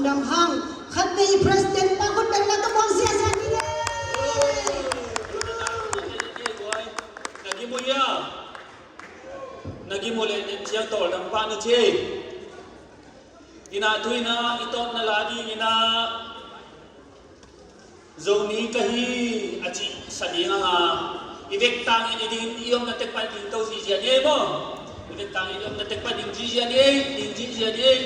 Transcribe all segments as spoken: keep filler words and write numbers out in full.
Lam hang khat vei president pa khut beng na ka buang ziazia ni le. Na gim uh hia? Na gim uh le nen ciang tawl dang pah na ci. Ina tuina i tawpna la dingina Zomi ka hi a cih sa ding a nga, i vek tangin i ding i omna tek pan ding to zizia ni ei maw? I vek tangin i omna tek pan ding zizia ni ei, ding zizia ni ei.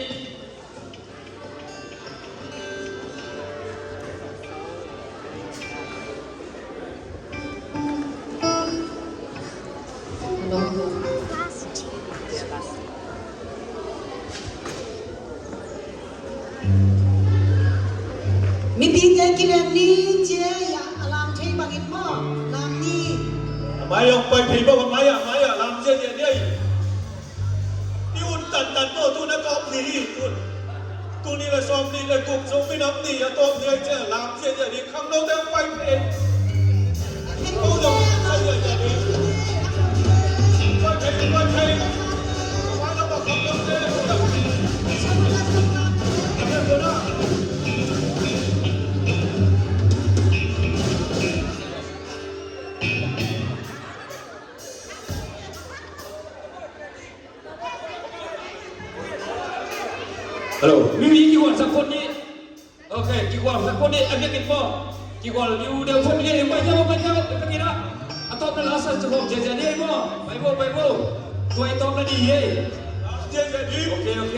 Mipite kilem ni, cia a lam thei bangin maw, lam ni. A mai hong pai thei bang a mai ah, mai ah lam cia cia ni ei. I un tantan maw, tu na kawp ni hi, tu. Tuni le sawm ni le guk Zomi Nam Ni a tawp ni ei cia lam cia cia ni. Hello. Mi, mi kigual sak phot ni. Ok, kigual sak phot ni, a biakinn maw. Kigual liu deuh phot ni, pai theo, pai theo, pai theo. A tawpna la sa cu khawm ziazia ni ei maw. Pai vo, pai vo. Tua i tawpna ni ei. Ziazia ni. Ok, ok.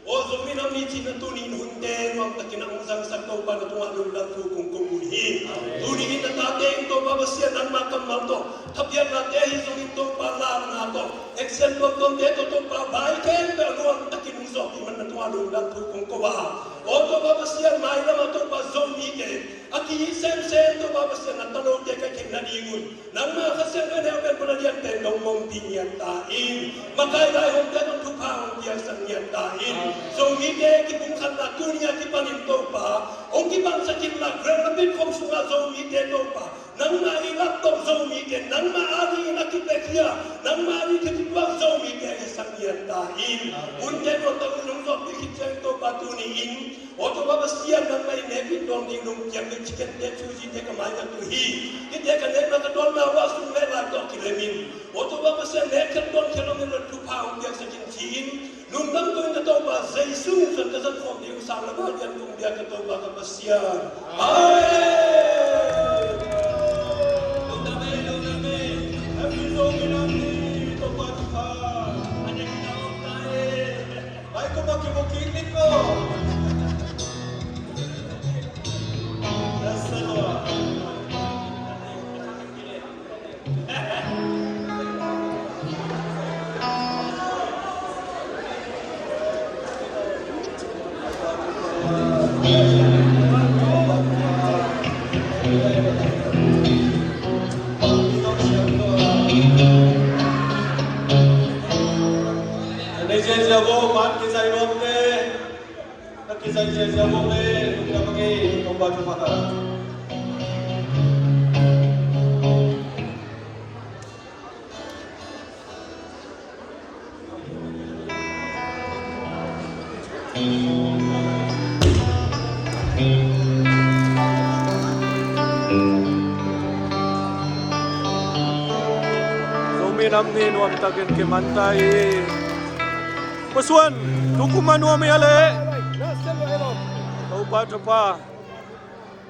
Aw Zomi Nam Ni cih na tuni in hunte nuamtakin a hong zangsak Topa na tungah lungdam thu kong ko uh hi. Tuni in na tate in Topa Pasian nangma kammal tawh thapiaknate ahi zongin Topa lamna tawh action tuamtuamte tawh Topa vai khempeuh nuamtakin hong zawhpih man na tungah lungdam thu kong ko a. Aw Topa Pasian mailam ah Topa Zomite a ki-it semsem Topa Pasian na talote ka khenna dingun nangma Kha Siangtho in heupen pulalian pen dong mongpi ngiat ta in. Makai lai hongte dong thupha hong piaksak ngiat ta in. Zomite kipumkhatna tuni a kipanin Topa hong kipatsak inla Grand Rapids khong sungah Zomite Topa nangma i laptop Zomite nangma a dingin a kipia nangma a ding kituak Zomite a hisak ngiat ta in. Hunte nuamtak hong zawhpih khit ciang Topa tuni in Aw Topa Pasian nangmah in nek in tuang ding nong piak ding chicken te chu zite ka mai ka tu hi. Hite ka nekna ka tuanna uh a sum le lai tawh kilem in. Aw Topa Pasian nek khat tuan khat om in thupha hong piaksak in ci-in lungdam tawh in ka Topa Jesu min suan ka zat khawm ding uh sang le bang lian kong bia ka Topa ka Pasian. Amen. Lungdam ei, lungdam ei. Happy Zomi Nam Ni, Topa thupha. Aneng na om ta ei. Ai, kau pakai bukit ni kau. Dasar lo. Nei ziazia bo, man kizai nuam te. Ka kizai ziazia bo le, lungdam ing ei, Topa thupha ta. Zomi Nam Ni nuamtakin kiman ta hi. Pasuan, tukum a nuam hi a leh. Topa thupha.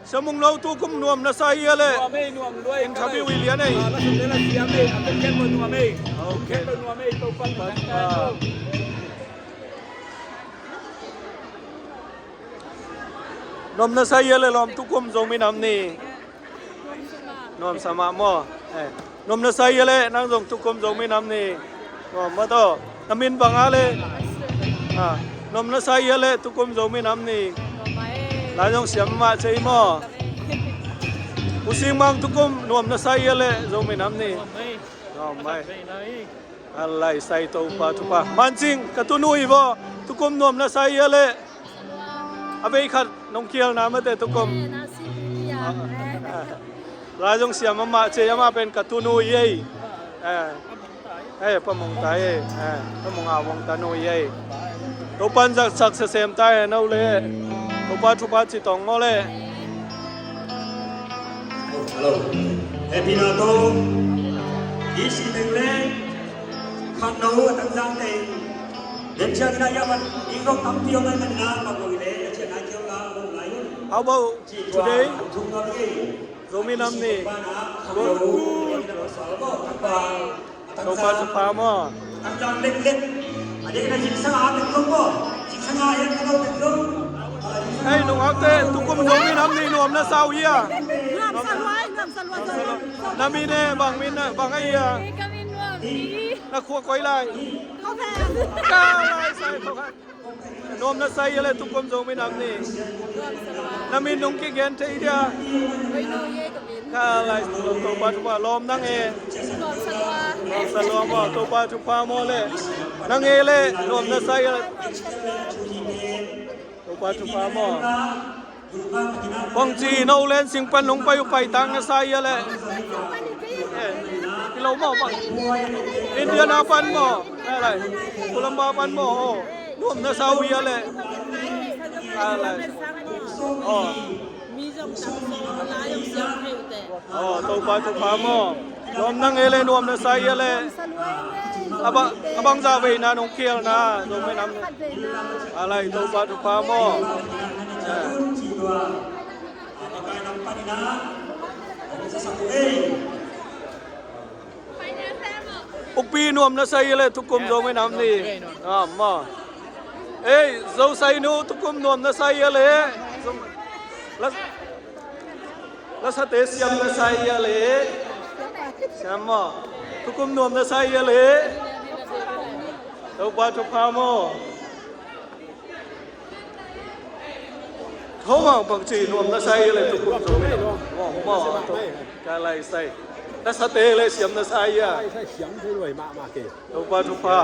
Samung lo tukum nuam na sa hi a leh. Nuam ei, nuam lua ei. Interview hi lian ei. Ah, la sa de la siam ei. A pen ken bo nuam ei. Ok. Ken bo nuam ei, Topa thupha. Nuam na sa hi a leh lawm tukum Zomi Nam Ni. Nuam sa mah maw. Eh. Nuam na sa hi a leh nang zong tukum Zomi Nam Ni. Nuam mah tawh. Na min bang a leh. Ah. Nuam na sa hi a leh tukum Zomi Nam Ni. Lai zong siam mah cei maw. U Sing Mang tukum nuam na sa hi a leh Zomi Nam Ni. Nuam mai. A lai sai Topa thupha. Mancing ka tunu hi vaw. Tukum nuam na sa hi a leh. A vei khat nong khialna mate tukum. Lai zong siam amah cei amah pen ka tunu hi ei. Eh, pa mong ta ei. Eh, pa mong a mong ta nu hi ei. Topan zak sak sesem ta ei no le. Topa thupha ci tong maw le. Hello. Happy na to. Isi teng le. Khang no a tang zang teng. Den chia kina ya man. Ing kong tam pio man na pa kong le. Chia na kio la kong lai. How about today? Zomi Nam Ni. Good. Topa thupha maw. Hei, nungakte, tukum Zomi Nam Ni nuam na sa uh hia? Nuam sa lua, nuam sa lua, nuam sa lua. Na min e, bang min, bang a hia? Ka min Nuam Ni. Na khua koi lai? Kawhven. Ka lai sai kawhven. Nuam na sa hi a leh tukum Zomi Nam Ni. Na min nong kigen thei dia. Ka lai Topa thupha lawm nang e. Nuam sa lua maw, Topa thupha maw le. Nang e le nuam na sa hi a leh. Topa thupha maw. Bangci no len sing pan nong pai uh paitak na sa hi a leh. Eh, i lo maw bang. Indiana pan maw. Eh, lai. Colombo pan maw. Oh. Nuam na sa uh hi a leh. Ah, lai. Oh. Oh, Topa thupha maw. Nuam nang e le nuam na sa hi a leh. A bang, a bang za veina nong khialna Zomi Nam. A lai Topa thupha maw. Ukpi nuam na sa hi a leh tukum Zomi Nam Ni. Ah, maw. Ei, Zosai nu, tukum nuam na sa ia le. La, lasate siam na sa ia le. Siam maw. Tukum nuam na sa ia le. Topa thupha maw. Tho maw, bangci nuam na sa ia le, tukum zo maw. Maw, maw. Ka lai sai. Lasate le siam na sa ia. Topa thupha.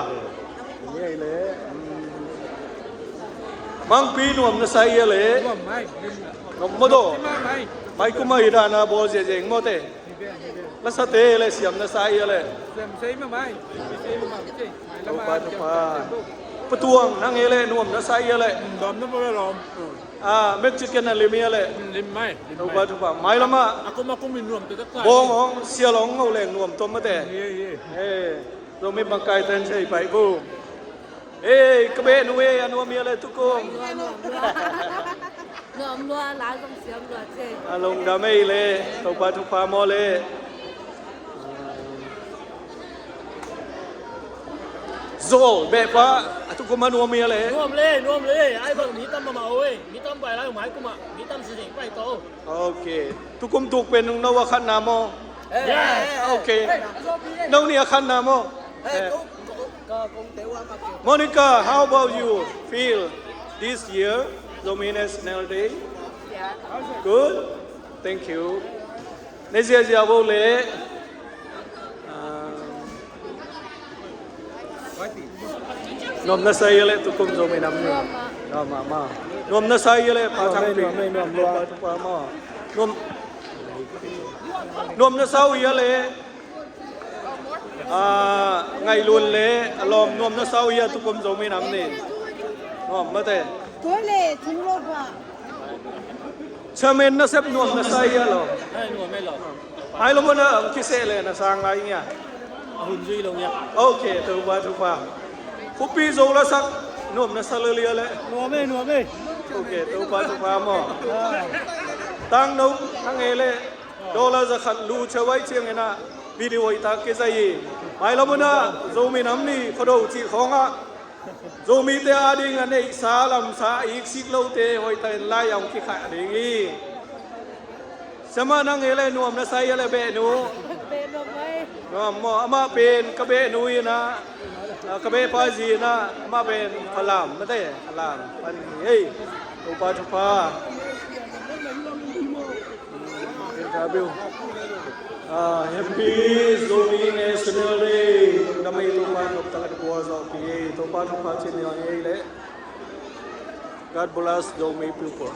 Mangpi nuam na sa ia le. Nuam maw daw. Mai kuma hi dana bawl ziazeng maw te. Lasate le siam na sa ia le. Topa thupha. Patuang nang e le nuam na sa ia le. Ah, mekcik kena lim ia le. Topa thupha. Mai lama. Bawng ong, sial ong ngau leng nuam tom mate. Eh, Zomi bangkai ten sei pai bu. Ei, ka beh nu e, a nuam ia le tukum. Nuam lua, la zong siam lua ce. A lungdam ei le, Topa thupha maw le. Zo, beh pa, a tukum a nuam ia le. Nuam le, nuam le, ai bang mi tam mama oi, mi tam pai lai mai kuma, mi tam si sing pai to. Ok. Tukum tuk pen nung no a khatna maw? Eh. Ok. Nung ni a khatna maw? Eh. Monica, how about you feel this year, Zomi National Day? Yeah. Good? Thank you. Ne ziazia bo le. Ah. Nuam na sa ia le tukum Zomi nam ni. Nuam mah. Nuam na sa ia le pa thang pi. Nuam, nuam, nuam, nuam. Pa thang pa maw. Nuam, nuam na sa ia le. Ah, ngaih lun le a lawm nuam na sa ia tukum Zomi nam ni. Nuam mate. Tuai le thung lo ba. Chairman nasep nuam na sa ia lo. Ai, nuam ei lo. Ai lo mo na ang kiseh le na sang lai ngia. A hun zui lo ngia. Ok, Topa thupha. Khuapi zo lasak nuam na sa le lia le. Nuam ei, nuam ei. Ok, Topa thupha maw. Ah. Tang no hang e le. Dollar za khat lu chawai chiang ena. Video i tak ke zai. Ai lo mo na Zomi nam ni khodo chi khong a. Zomite ading a neihsa lamsa a iksik lote hoihtakin lai a hong kikhah ding hi. Siamah nang hi le nuam na sa hi a le behnu. Nuam maw, amah pen ka behnu hi na, ka behpa zi hi na, amah pen Falam mate, Falam pan hi ei. Topa thupha. Interview. Ah, happy Zomi National Day. Namei Topa nop tak at kual zo pi. Topa thupha chin yo ei le. God bless Zomi people.